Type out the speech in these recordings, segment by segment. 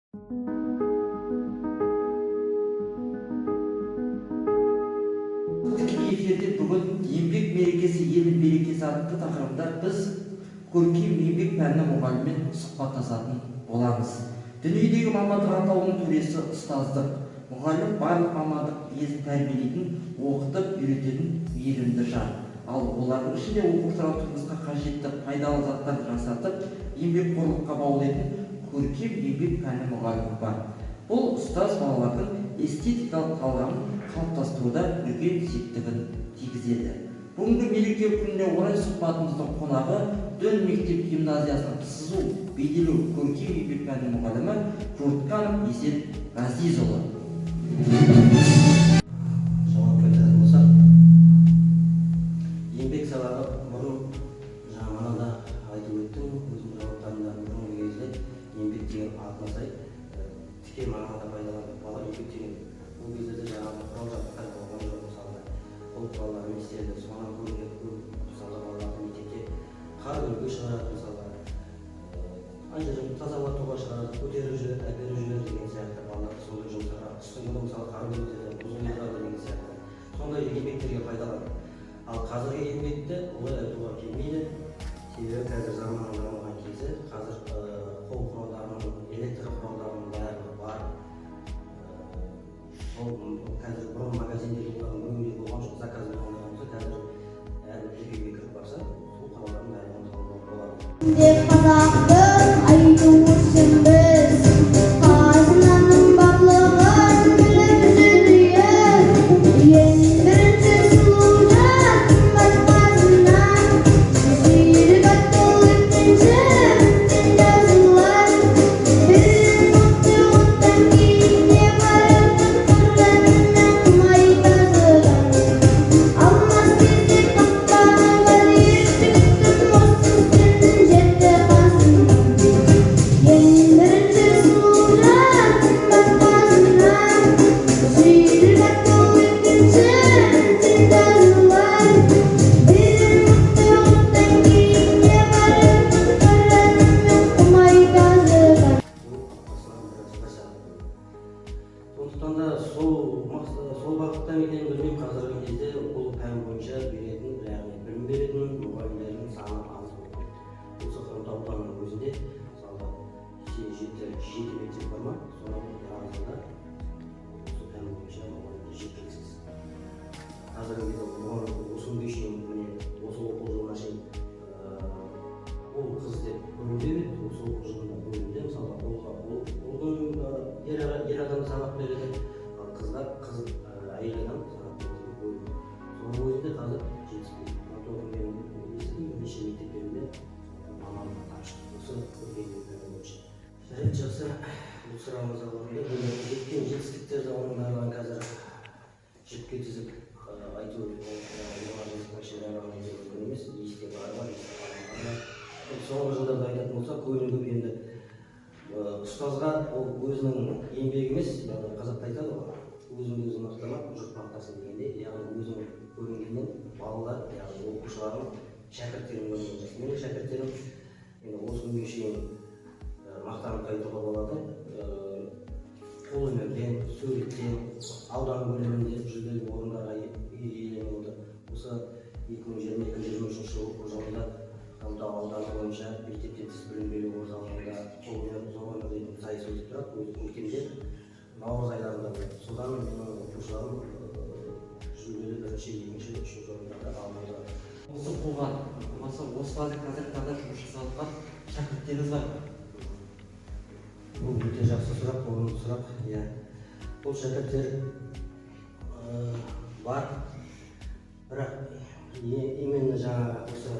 Тікелей эфирде бүгін «Еңбек мерекесі – елдің берекесі» атты тақырыбында біз көркем еңбек пәні мұғалімімен сұхбаттасатын боламыз. Дүниедегі мамандық атаулының төресі – ұстаздық. Мұғалім – барлық мамандық иесін тәрбиелейтін, оқытып, үйрететін мейірімді жан. Ал олардың ішінде оқушыларға тұрмысқа қажетті пайдалы заттарды жасатып, еңбекқорлыққа баулитын көркем еңбек пәні мұғалімі бар. Бұл ұстаз балалардың эстетикалық талғамын қалыптастыруда үлкен септігін тигізеді. Бүгінгі мереке күніне орай сұхбатымыздың қонағы – Дөң мектеп гимназиясының сызу, бейнелеу, көркем еңбек пәні мұғалімі Жортканов Есет Ғазизұлы. Жауап айтатын болсақ, еңбек сабағы бұрын, жаңа манада айтып өттім өзімнің жауаптарымда, бұрынғы кезде еңбек деген атына сай тіке мағынада пайдаланды. Бала еңбек деген ол кездерде жаңағы құрал жабдықтар болған жоқ, мысалға, қол құралдарымен істелді. Соған көбіне көп, мысалға, балаларды мектепте қар күреуге шығарады, мысалға, ана жерін тазалатуға шығарады, көтеріп жүр, әперіп жүр деген сияқты. Балаларды сондай жұмыстарға, қыстың күні, мысалы, қар күретеді, мұз құйдырады деген сияқты, сондай еңбектерге пайдаланды. Ал қазіргі еңбекті олай айтуға келмейді, себебі қазір заманның дамыған кезі. Қазір қол құралдарының, электр құралдарының барлығы бар. Сол қазір бұрын магазиндерде олардың біреуі де болған жоқ, заказбен алған болса, қазір әрбір дүкенге кіріп барса, сол құралдардың барлығын табуға болады. Деп қазақтың айтуы үшін біз қазынаның барлығын біліп жүрейік. Ең бірінші сұлу жар – қымбат қазына, жүйрік атты екінші біткен жазылар. Бір мықты оттан кейін не бар артық, қыратымен құмай тазыдан. Алмас кезде қақпағы бар ер жігіттің осы істердің жетті қасынан. Ең бірінші сұлу жар – қымбат қазына, жүйрік атты екінші біткен жазылар. Бір мықты оттан кейін не бар артық, қыратымен құмай тазыдан. Ол аптасына бір сағат. Сондықтан да сол бағытта ма екенін білмеймін, қазіргі кезде бұл пән бойынша беретін, яғни білім беретін мұғалімдердің саны аз болып кетті. Осы Хромтау ауданының өзінде, мысалға, жеті мектеп бар ма, соның біразында осы пән бойынша мұғалімдер жеткіліксіз. Қазіргі кезде оған осы күнге шейін, міне, осы оқу жылына шейін ұл қыз деп бөлінбеп еді. Осы оқу жылында бөлінді. Мысалға, ұлға ұл, ұлдың ер адам сабақ береді, ал қызға қыз, әйел адам сабақ береді деп бөлінді. Соның өзінде қазір жетіспейді. Хромтаудың, мен естідім, бірнеше мектептерінде мамандық тапшы осы көркем пәні бойынша. Жарайды, жақсы, бұл сұрағыңызға орынды. Бұл жеткен жетістіктерді, оның барлығын қазір жіпке тізіп айту, 20 жылдықтың ішінде барлығын айту мүмкін емес. Есте бары бар, есте қалмағаны бар. Бұл соңғы жылдарда айтатын болсақ, көбіне көп енді ұстазға ол өзінің еңбегі емес, яғни қазақта айтады ғой, өзіңді өзің мақтама, жұрт мақтасын дегендей, яғни өзің көрінгеннен балалар, яғни оқушыларым, шәкірттерім көрінген жақсы. Менің шәкірттерім енді осы күнге шейін мақтанып та айтуға болады, қолөнерден, суреттен аудан көлемінде жүлделі орындарға иеленіп отыр. Осы 2022-23 оқу жылында Хромтау ауданы бойынша мектептен тыс білім беру орталығында «Қолөнер – зор өмір» дейтін сайыс өтіп тұрады өзі көктемде, наурыз айларында болады. Содан менің оқушыларым жүлделі бірінші, екінші, үшінші орындарды алып отырады. Осы қуған болмаса, осылардың қазіргі таңда жұмыс жасап жатқан шәкірттеріңіз бар ма? Бұл өте жақсы сұрақ, орынды сұрақ, иә. Бұл шәкірттер бар, бірақ именно жаңағы осы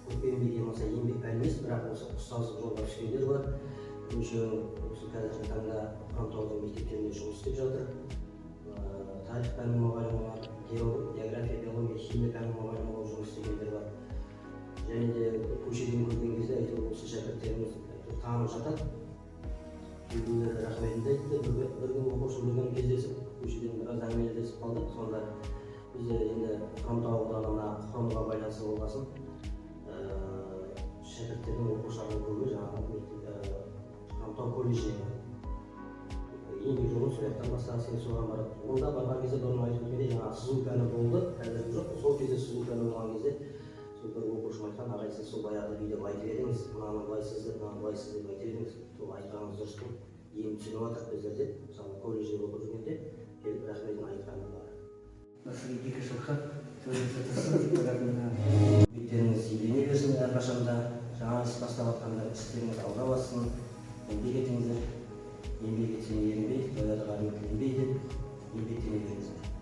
көркем еңбек болмаса еңбек пәні емес, бірақ осы ұстаздық жолға түскендер бар. Бірнешеуі осы қазіргі таңда Хромтаудың мектептерінде жұмыс істеп жатыр. Тарих пәнінің мұғалімі бар, география, биология, химия пәнінің мұғалімі болып жұмыс істегендер бар. Және де көшеден көрген кезде әйтеуір осы шәкірттеріміз әйтеуір танып жатады, кейбіреулері рахметін де айтты. Бір күні оқушым бір күні кездесіп, көшеден біраз әңгімелесіп қалдық. Сонда бізде енді Хромтау ауданы мына хромға байланысты болғасын, шәкірттердің, оқушылардың көбі жаңағы мектеп, Хромтау колледжіне барады. Сол жақтан бастағысы келсе, соған барады. Онда барған кезде, бұрын айтып өткендей, жаңағы сызу пәні болды, қазір жоқ. Сол кезде сызу пәні болған кезде сол бір оқушым айтқан: «Ағай, сіз сол баяғыда бүйтіп айтып едіңіз, мынаны былай сыз деп, мынаны былай сыз деп айтып едіңіз, сол айтқаныңыз дұрыс болды, енді түсініп жатырмық біздер», – деп. Мысалы, колледжде оқып жүргенде келіп рахметін айтқаны бар. Осы 2 жылқы төрінде тұрсын деп ойлаймын. Еңбектеріңіз елене берсін әрқашанда. Жаңа іс бастап жатқанда істеріңіз алға бассын. Еңбек етіңіздер. «Еңбек етсең, ерінбей, тояды қарның тіленбей» деп еңбектене беріңіздер.